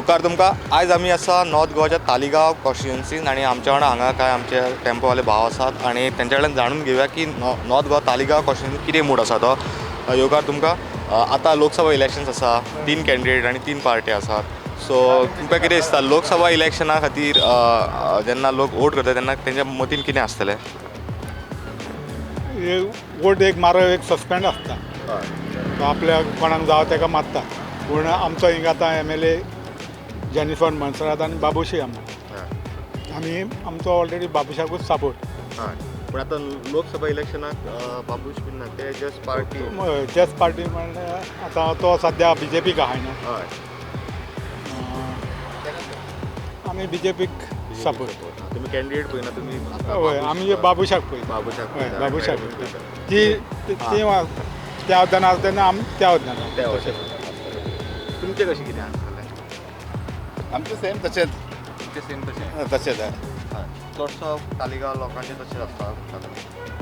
येवकार तुमकां. आयज आमी आसा नॉर्थ गोवाच्या तालिगांव कॉन्स्टिट्युएन्सीन आनी आमच्या वांगडा हांगा कांय आमचे टेम्पोवाले भाव आसात आनी तेंच्या कडल्यान जाणून घेवया की नॉर्थ गोवा तालिगांव कॉन्स्टिट्युएन्सीन कितें मूड आसा तो. येवकार तुमकां. आतां लोकसभा इलेक्शन्स आसा, 3 कॅन्डिडेट आनी 3 पार्टी आसात. सो तुमकां कितें दिसता लोकसभा इलेक्शना खातीर जेन्ना लोक वोट करता तेन्ना तेंच्या मतीन कितें आसतलें? वोट एक मारो एक सस्पेंड आसता, तो आपल्या कोणाक जावो ताका मारता. पूण आमचो हिंगा आतां MLA Jennifer Monserrate आनी बाबूशी आमी आमचो ऑलरेडी बाबूशाकूच सपोर्ट. पूण आतां लोकसभा इलेक्शनाक बाबूश बीन ना, ते जस्ट पार्टी जस्ट पार्टी म्हणल्यार आतां तो सद्या बीजेपीक आहा न्हू. आमी बीजेपीक सपोर्ट. तुमी कॅन्डिडेट पळयना तुमी? हय, आमी बाबूशाक पळयता. बाबूशाक. हय, बाबूशाक पळयता. ती त्या वतान आसा तेन्ना आमी त्या वतान. तुमचें कशें कितें आसतलें? आमचें सेम तशेंच. तुमचें सेम तशें? तशेंच. चडसो तालिगांव लोकांचें तशेंच आसता,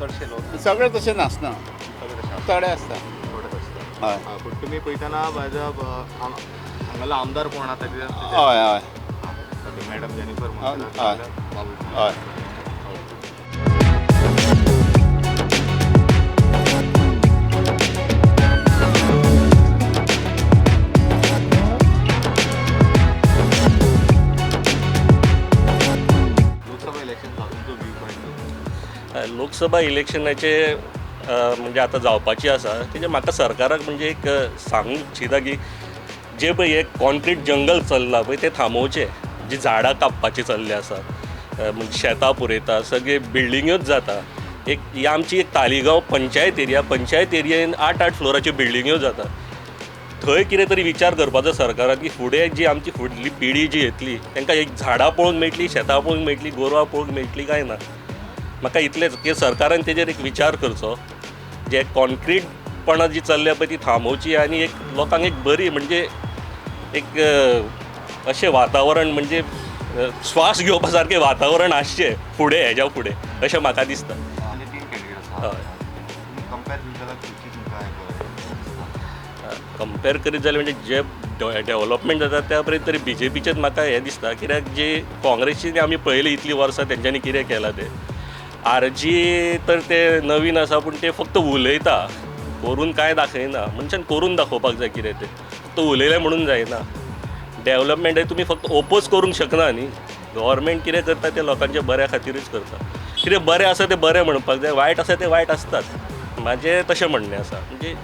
चडशे लोक? सगळे तशें नासना, सगळे तशें थोडे आसता. थोडे आसता. हय. पूण तुमी पळयतना हांगालो आमदार कोण आसा? हय हय. मॅडम जेनिफर हय. हय. लोकसभा इलेक्शन तुमचो व्यू पॉयंट? लोकसभा इलेक्शनाचे म्हणजे आतां जावपाची आसा, तेजें म्हाका सरकाराक म्हणजे एक सांगूंक इच्छिता की जे पळय हे कॉन्क्रीट जंगल चल्लां पळय तें थांबोवचें. जी झाडां कापपाची चल्ली आसा, म्हणजे शेतां पुरयता, सगळे बिल्डिंग्योच जाता. एक ही आमची एक तालिगांव पंचायत एरिया, पंचायत एरियेन 8-8 फ्लोराच्यो बिल्डिंग्यो जाता. थंय कितें तरी विचार करपाचो सरकारान की फुडें जी आमची फुडली पिढी जी येतली तांकां एक झाडां पळोवंक मेळटली, शेतां पळोवंक मेळटली, गोरवां पळोवंक मेळटली काय ना. म्हाका इतलेंच की सरकारान तेजेर एक विचार करचो, जे कॉन्क्रीटपणां जी चल्ल्या पळय ती थांबोवची आनी एक लोकांक एक बरी म्हणजे एक अशें वातावरण म्हणजे श्वास घेवपा सारकें वातावरण आसचें फुडें, हेज्या फुडें अशें म्हाका दिसता. हय. कंपेर करीत जाल्यार म्हणजे जे डेवलपमेंट जाता त्या पर्यंत तरी बीजेपीचेच म्हाका हें दिसता. कित्याक जे काँग्रेसीन आमी पळयलें इतलीं वर्सां तेंच्यांनी कितें केलां तें. आरजी तर ते नवीन आसा पूण ते फक्त उलयता, करून कांय दाखयना. मनशान करून दाखोवपाक जाय कितें तें, फक्त उलयलें म्हणून जायना. डेवलपमेंट तुमी फक्त ओपोज करूंक शकना न्ही. गव्हर्मेंट कितें करता तें लोकांच्या बऱ्या खातीरूच करता. कितें बरें आसा तें बरें म्हणपाक जाय, वायट आसा तें वायट आसतात. म्हाजें तशें म्हणणें आसा. म्हणजे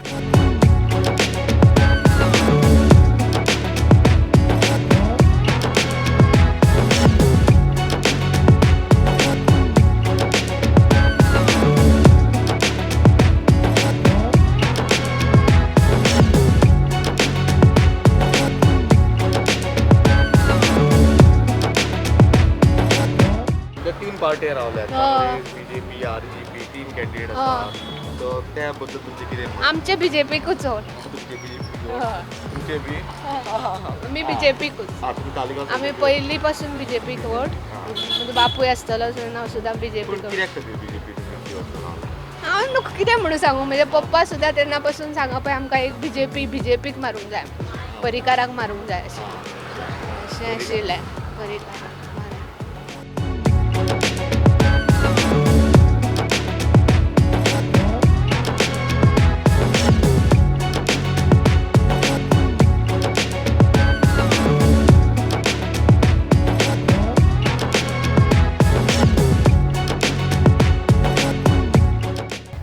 3 पार्टी रावल्यात, बीजेपी, आरजीपी, 3 कॅन्डिडेट आसा, सो त्या बद्दल तुमचें कितें? आमचे बीजेपीकूच. तुमचे बीजेपी? तुमचे बी? आमी बीजेपीकूच. आमी पयलीं पासून बीजेपीक वोट. म्हजो बापूय आसतलो हांव सुद्दां बीजेपीक. कित्याक खातीर बीजेपी? हांव न्हू कितें म्हणून सांगू, म्हजे पप्पा सुद्दां तेन्ना पासून सांगा पळय आमकां एक बीजेपी बीजेपीक मारूंक जाय, परिकाराक मारूंक जाय अशें अशें आशिल्लें. परिकाराक.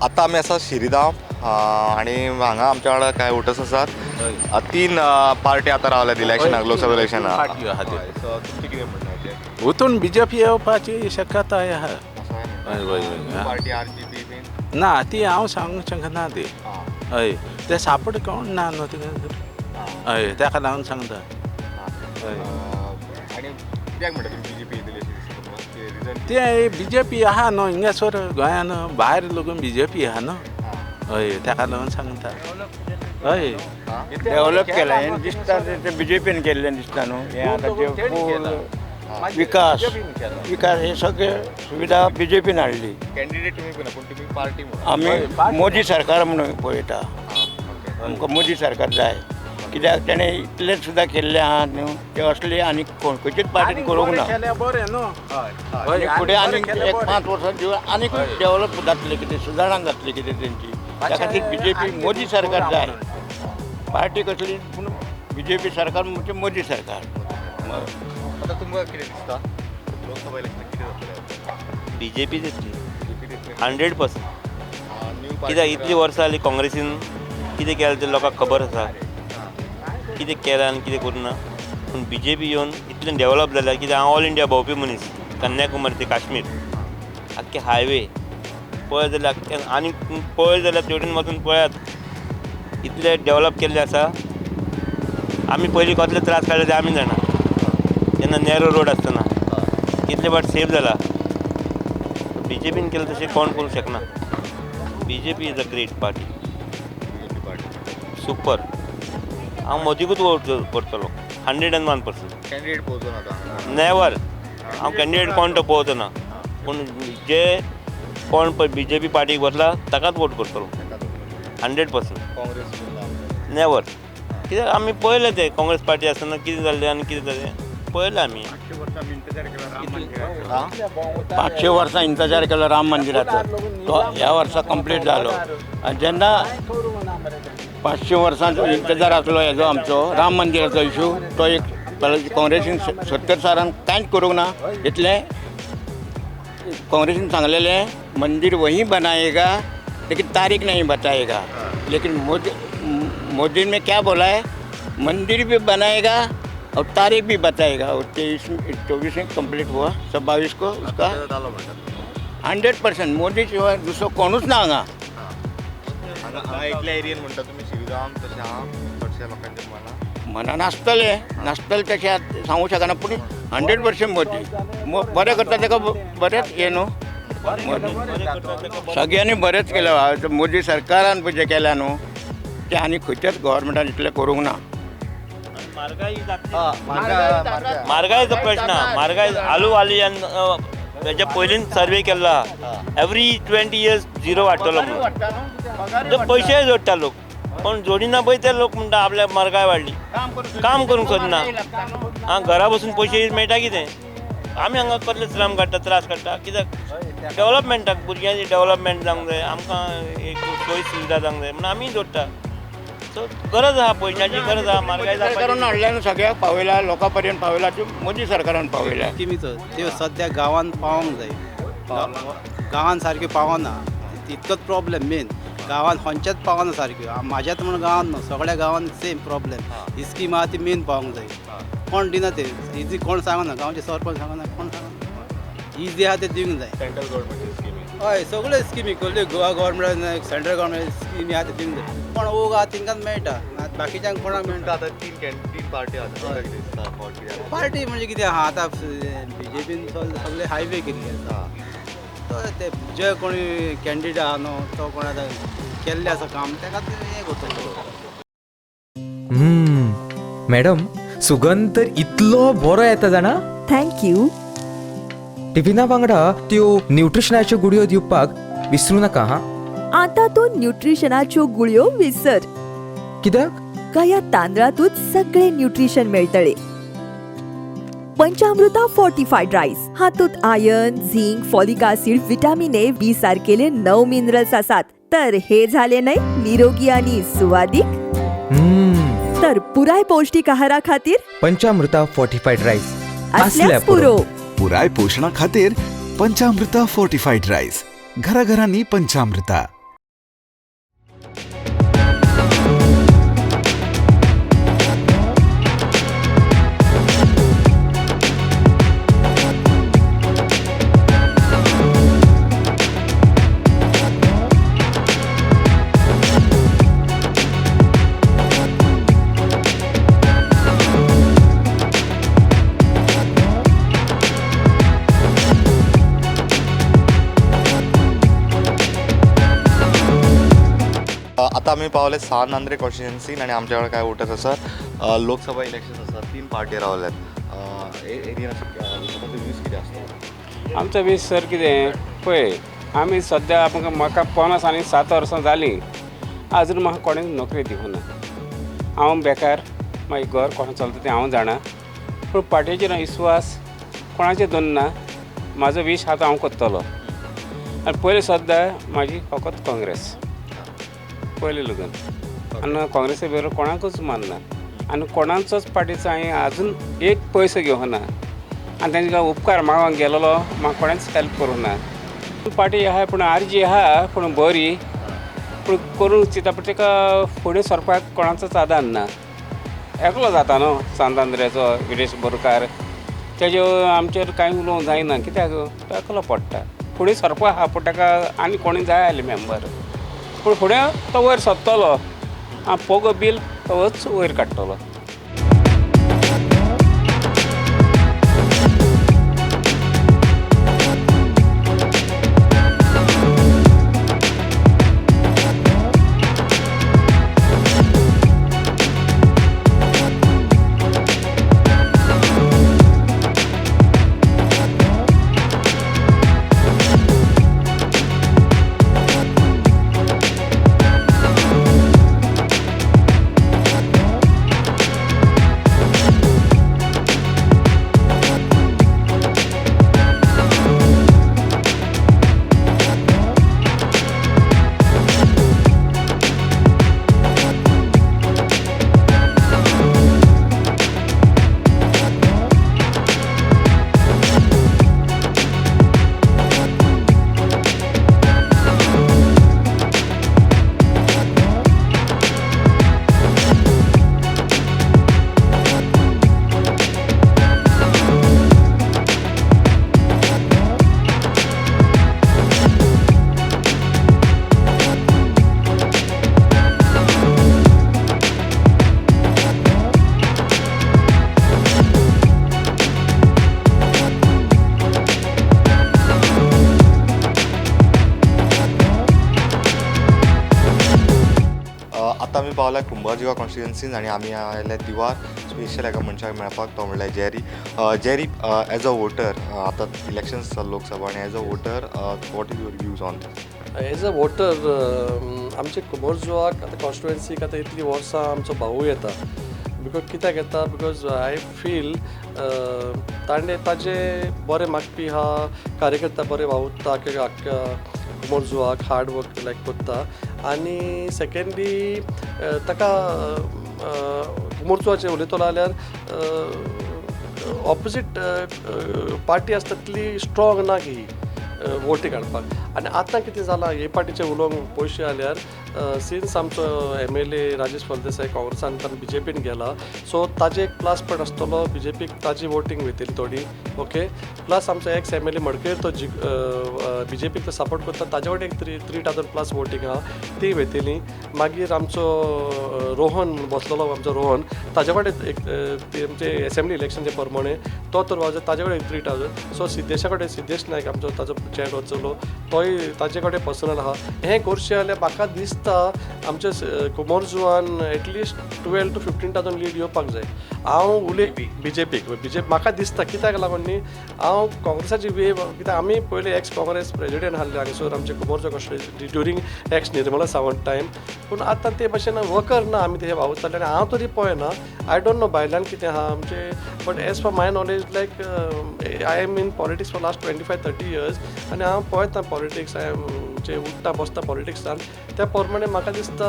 आतां आमी आसा शिरिदांव आनी हांगा आमच्या वांगडा कांय वोटर्स आसात. 3 पार्टी आतां रावल्यात इलेक्शनाक, लोकसभा इलेक्शनाक. सो तुमचें कितें म्हणणें? वतून बीजेपी येवपाची शक्यताय आहा. पार्टी आरजीपी बीन ना, ती हांव सांगूंक शकना ती. हय, ते सापड कोण ना न्हू तिका. हय, ताका लागून सांगता. हय. आनी कित्याक म्हणटा तुमी बीजेपी येतली अशें दिसता तुमकां? ते बीजेपी आहा न्हू हिंगासर गोंयान, भायर लोकून बीजेपी आहा न्हू. हय, ताका लागून सांगता. हय, डेव्हलप केला हें दिसता, ते बीजेपीन केल्लें दिसता न्हू. हें आतां जे विकास विकास हे सगळे सुविधा बीजेपीन हाडली. कॅन्डिडेट तुमी पळयना पूण तुमी पार्टी आमी मोदी सरकार म्हणून पळयता. आमकां मोदी सरकार जाय. कित्याक तेणें इतलें सुद्दां केल्लें आहा न्हू तें असलें आनी खंयचेच पार्टीन करूंक ना. बरें न्हू आनी फुडें आनी एक 5 वर्सां दिवन आनीकूय डेवलप जातलें कितें, सुदारणा जातली कितें तेंची. त्या खातीर बीजेपी मोदी सरकार जाय. पार्टी कसली पूण बीजेपी सरकार म्हणजे मोदी सरकार. आतां तुमकां कितें दिसता लोकसभा इलेक्शन कितें जातलें? बीजेपी जातली 100%. कित्याक इतलीं वर्सां जालीं काँग्रेसीन कितें केलें तें लोकांक खबर आसा, कितें केलां आनी कितें करूं ना. पूण बीजेपी येवन इतलें डेवलप जाल्यार, कित्याक हांव ऑल इंडिया भोंवपी मनीस, कन्याकुमारी ते काश्मीर आख्खे हायवे पळय जाल्यार आख्खे, आनी पळय जाल्यार तेवटेन वचून पळयात इतले डेवलप केल्ले आसा. आमी पयलीं कसले त्रास काडले ते आमी जाणा, जेन्ना नॅरो रोड आसतना कितले फावट सेफ जाला. बीजेपीन केलें तशें कोण करूंक शकना. BJP is a great party, super. हांव मोदीकूच वोट करतलो 101%. कॅन्डिडेट पळोवचो ना? नेवर. हांव कॅन्डिडेट कोण तो पळोवचो ना, पूण जे कोण पळय बीजेपी पार्टीक वतला ताकाच वोट करतलो 100%. काँग्रेस नेवर. कित्याक आमी पळयलें तें काँग्रेस पार्टी आसतना कितें जालें आनी कितें जालें पळयलें आमी. 500 वर्सां इंतजार केलो राम मंदिराचो, तो ह्या वर्सा कंप्लीट जालो. आनी जेन्ना 500 वर्सांचो इंतजार आसलो हेजो आमचो राम मंदिराचो इशू, तो एक काँग्रेसीन 70 सालान कांयच करूंक ना. इतलें काँग्रेसीन सांगलेलें मंदिर वही बनाएगा लेकिन तारीख नहीं बताएगा. लेकिन मोदी ने क्या बोला है, मंदिर भी बनाएगा और तारीख भी बताएगा. और 23-24 में कंप्लीट हुआ, 22 को उसका 100% मोदी शिवाय दुसरो कोणूच ना हांगा. हांगा एकल्या एरियन म्हणटा तुमी शिरगांव, तशें हांव चडश्या लोकांच्या मनान मनान आसतलें नासतलें तशें सांगूंक शकना, पूण 100% मोदी बरें करता ताका बरेंच हें न्हू. मोदी सगळ्यांनी बरेंच केलें, मोदी सरकारान जें केलां न्हू तें आनी खंयच्याच गव्हर्मेंटान इतलें करूंक ना. म्हारगायेचो प्रश्न, म्हारगाय आलू वाली हेच्या पयलींच सर्वे केल्लो, एवरी 20 इयर्स झिरो वाडटलो म्हणून. पयशेय जोडटा लोक, पूण जोडिना पळय ते लोक म्हणटा आपल्याक म्हारगाय वाडली, काम करूंक सोदना. आं, घरा बसून पयशे मेळटा कितें? आमी हांगा कसले श्रम काडटा, त्रास काडटा, कित्याक डेवलपमेंटाक, भुरग्यांची डेवलपमेंट जावंक जाय, आमकां एक सोय सुविधा जावंक जाय म्हणून आमी जोडटा. सो गरज आहा, पयशांची गरज आहा, म्हारगाय सरकारान हाडल्या न्हू, सगळ्याक पावयला, लोकां पर्यंत पावयला, त्यो मोदी सरकारान पावयला. स्किमीचो त्यो सद्या गांवांत पावोंक जाय, गांवांत सारक्यो पावना, तितकोच प्रॉब्लेम मेन. गांवांत खंयच्याच पावना सारक्यो, म्हाज्याच म्हणून गांवांत न्हू, सगळ्या गांवांत सेम प्रॉब्लेम. ही स्कीम आहा ती मेन पावोंक जाय, कोण दिना ते इजी, कोण सांगना, गांवचे सरपंच सांगना, कोण सांगना. इजी आहा ते दिवंक जाय. सेंट्रल गव्हर्मेंट स्किमी हय, सगळ्यो स्किमी कसल्यो गोवा गव्हर्मेंट सेंट्रल गव्हर्मेंट स्किमी आहा ते दिवंक जाय. पण ओग आहा तेंकांच मेळटा, बाकीच्यांक कोणाक मेळटा. आतां तीन पार्टी आसा, पार्टी म्हणजे कितें आहा आतां बीजेपीन सगळे हायवे केल्ले आसा, तो ते जे कोणी कॅन्डिडेट आहा न्हू तो कोण आतां केल्लें आसा काम तेका हें करतलो. मॅडम, सुगंध तर इतलो बरो येता जाणा. Thank you. टिफिना वांगडा त्यो न्यूट्रिशनाच्यो गुळयो दिवपाक विसरू नाका. हा, आतां तूं न्यूट्रिशनाच्यो गुळयो विसर. कित्याक? काया तांदळांतूच सगळे न्यूट्रिशन मेळटले. पंचामृता फोर्टिफायड रायस हातूंत iron, zinc, folic acid, vitamin A, B सारकेले 9 minerals आसात. तर हे झाले न्हय निरोगी आणि सुवादीक. तर पुराय पौष्टिक आहारा खातीर पंचामृता फोर्टिफायड रायस असल्याच पुरो. पुराय पोषणा खातीर पंचामृता फोर्टिफायड रायस, घराघरांनी पंचामृता. आतां आमी पावले सान आंद्रे कॉन्स्टिट्युएन्सीन आनी आमच्या कडेन काय वोटर्स आसात. लोकसभा इलेक्शन आसा, 3 पार्टी रावल्यात. एरियन व्यूज कितें आसता? आमचो वीज सर कितें पळय, आमी सद्या आमकां म्हाका 50 आनी 7 वर्सां जालीं, आजून म्हाका कोणें नोकरी दिवंक ना. हांव बेकार, मागीर घर कोण चलता तें हांव जाणा, पूण पार्टीचेर विश्वास कोणाचेर दवरना. म्हाजो वीश आतां हांव करतलो. आनी पयलीं सद्दां म्हाजी फकत काँग्रेस पयलीं लगून, आनी काँग्रेसा बरोबर कोणाकूच मानना आनी कोणाचोच पार्टीचो हांवें आजून एक पयसो घेवना आनी तांकां उपकार मागोंक गेलेलो म्हाका कोणेंच हेल्प करूंक ना. पार्टी आहा पूण आरजी आहा पूण बरी पूण करूंक चिंता, पूण ताका फुडें सरपाक कोणाचोच आदार ना. एकलो जाता न्हू सांत आंद्रेचो विरेश बोरकार, तेजे आमचेर कांय उलोवंक जायना कित्याक तो एकलो पडटा. फुडें सरपाक आहा पूण ताका आनी कोणी जाय आसले मेंबर, पूण फुडें तो वयर सरतलो आनी पोगो बील तोच वयर काडटलो. आतां आमी पावल्या कुंभारजुवा कॉन्स्टिट्युएन्सीन आनी आमी आयले दिवार स्पेशल एका मनशाक मेळपाक, तो म्हणल्यार Jerry. Jerry, as a voter आतां इलेक्शन्स लोकसभा आनी as a voter what is your views on this? As a voter आमचे कुंभारजुवाक आतां कॉन्स्टिट्युएन्सीक आतां इतलीं वर्सां आमचो भाऊ येता, because कित्याक येता, because I feel ताणें ताजे बरें मागपी आहा, कार्यकर्ता बरे वावुरता आख्या कुंभारजुवाक हार्ड वर्क लायक करता. आनी सेकेंडली ताका कुंभारजुवाचें उलयतलो जाल्यार ऑपोजीट पार्टी आसता तितली स्ट्रोंग ना की वोटी काडपाक. आनी आतां कितें जालां हे पार्टीचें उलोवंक पयशे जाल्यार सिन्स आमचो MLA Rajesh Phaldesai काँग्रेसान बीजेपीन गेला, सो ताजे एक प्लस पॉयंट आसतलो बीजेपीक ताजी वोटींग वयतली थोडी, ओके. प्लस आमचो एक्स MLA Madkar तो बीजेपीक तो सपोर्ट करता, ताजे वटेन एक 3,000 प्लस वोटींग आहा ती वयतली. मागीर आमचो रोहन बसलेलो आमचो रोहन ताजे कडेन एक आमचे एसेंब्ली इलेक्शनचे प्रमाणे तो तर वाजय ताजे कडेन 3,000. सो सिद्धेशा कडेन सिद्धेश नायक आमचो ताजो चेडो चलो तोय ताजे कडेन पर्सनल आहा. हें करचें जाल्यार म्हाका दिसता आमचे कुंभारजुवान एटलिस्ट 12 to 15,000 lead येवपाक जाय. हांव उलय बीजेपीक बीजेपी म्हाका दिसता कित्याक लागून न्ही हांव काँग्रेसाची वेव कित्याक आमी पयलीं एक्स काँग्रेस प्रेजिडेंट आहले हांगासर आमचे Cumbarjua constituency during ex Nirmala Sawant time, पूण आतां ते भशेन वर्कर ना आमी ते वावुरताले आनी हांव तरी पळयना, I don't know भायल्यान कितें आहा आमचे, but as for my knowledge like I am in politics for last 25-30 years आनी हांव पळयता पॉलिटिक्स, I am जे उठ्ठा बसता पॉलिटिक्सान, त्या प्रमाणे म्हाका दिसता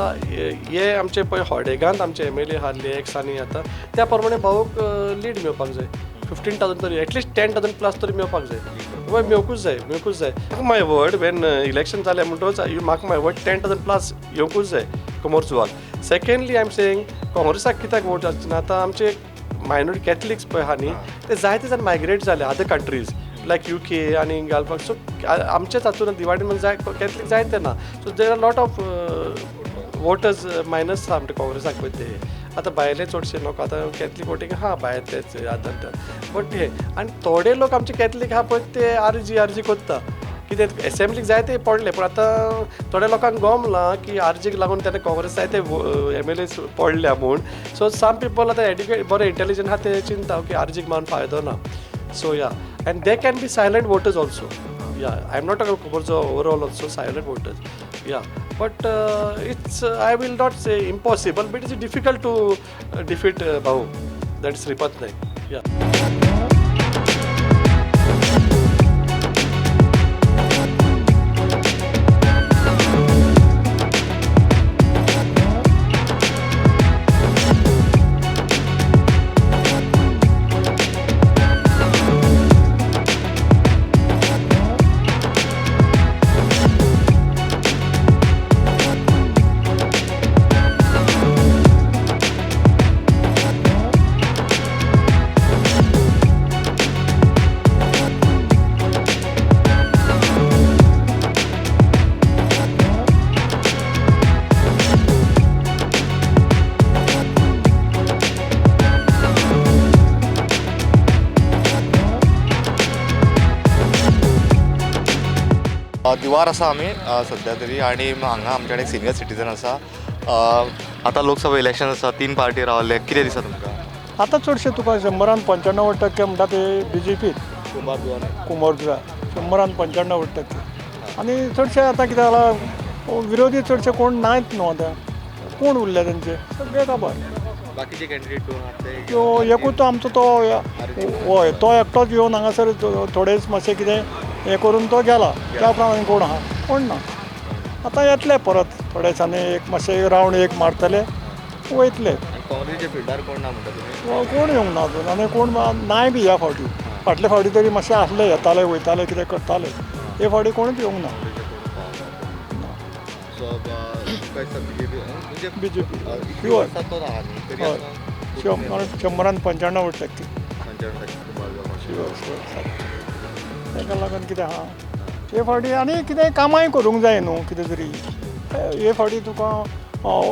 हे आमचे पळय हॉडेगांत आमचे MLA आहले एक्स आनी आतां त्या प्रमाणे भाऊक लीड मेळपाक जाय 15,000 तरी, एटलिस्ट 10,000 प्लस तरी मेळपाक जाय. वय मेळकूच जाय, मेळकूच जाय. माय वर्ड when election जालें म्हणटकच you mark my word 10,000 plus येवकूच जाय कुंभारजुवाक. सेकेंडली I am saying काँग्रेसाक कित्याक वोट जावचे ना, आतां आमचे मायनॉरिटी कॅथलिक्स पळय आहा न्ही ते जायते जाण मायग्रेट जाले अदर कंट्रीज लायक UK आनी गाल्फाक, सो आमच्याच हातून दिवाडीन जाय कॅथलीक जायते ना, so there are lot of voters minus आहा आमच्या काँग्रेसाक पळय ते आतां भायले चडशे लोक आतां कॅथलीक वोटींग आहा भायर तेच आतां बट हे आनी थोडे लोक आमचे कॅथलीक आहा पळय ते आरजी करता कितें एसेंब्लीक जायते पडले, पूण आतां थोड्या लोकांक गमलां की आरजीक लागून तेन्ना काँग्रेस जायते MLA पडल्या म्हूण, सो सम पिपल आतां एड्युकेट बरे इंटेलिजंट आहा ते चिंता की आरजीक मारून फायदो ना. So yeah, and they can be silent voters also. Yeah, I am not talking Cumbarjua overall also silent voters. Yeah, but it's I will not say impossible, but it's difficult to defeat Babu, that is Shripad Naik. Yeah. दिवार आसा आमी सद्या तरी आनी हांगा आमचे कडेन senior citizen आसा. आतां लोकसभा इलेक्शन आसा, 3 पार्टी रावले, कितें दिसता तुमकां? आतां चडशे तुका 195% म्हणटा ते BJP Cumbarjua 195%. आनी चडशे आतां कितें जालां, विरोधी चडशे कोण नात न्हू, आतां कोण उरले तेंचे सगळे काबार. बाकीचे कॅन्डिडेट कोण आहात ते? एकूच तो आमचो तो हय, तो एकटोच येवन हांगासर थोडेच मातशें कितें हें करून तो गेला, त्या प्रमाणे कोण आहा कोण ना. आतां येतले परत थोड्या दिसांनी, एक मातशें रावंड एक मारतले वयतले. काँग्रेसीच्या फिल्डार कोण ना म्हणटा तुमी? कोण येवंक ना अजून आनी कोण नाय बी ह्या फावटी. फाटले फावटी तरी मातशें आसले, येताले वयताले कितें करताले, हे फावटी कोणूच येवंक ना. BJP pure 195% sure sure. ताका लागून कितें आहा हे फावटी आनी कितें कामांय करूंक जाय न्हू कितें तरी. हे फावटी तुका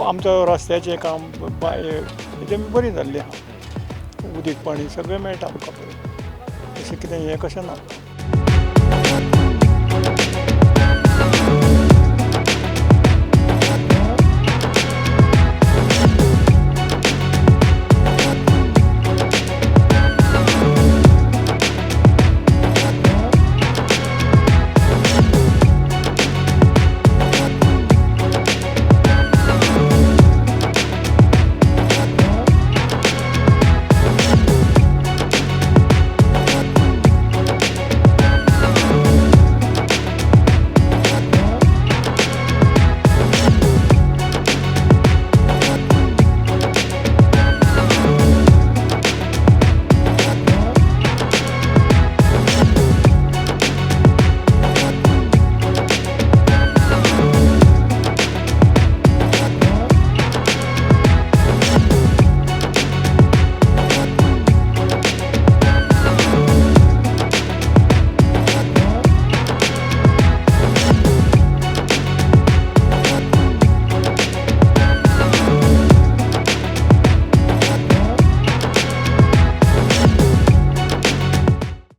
आमचो रस्त्याचें काम हेजें बरी जाल्ली आहा, उदीक पाणी सगळें मेळटा आमकां बरें, तशें कितें हें कशें ना.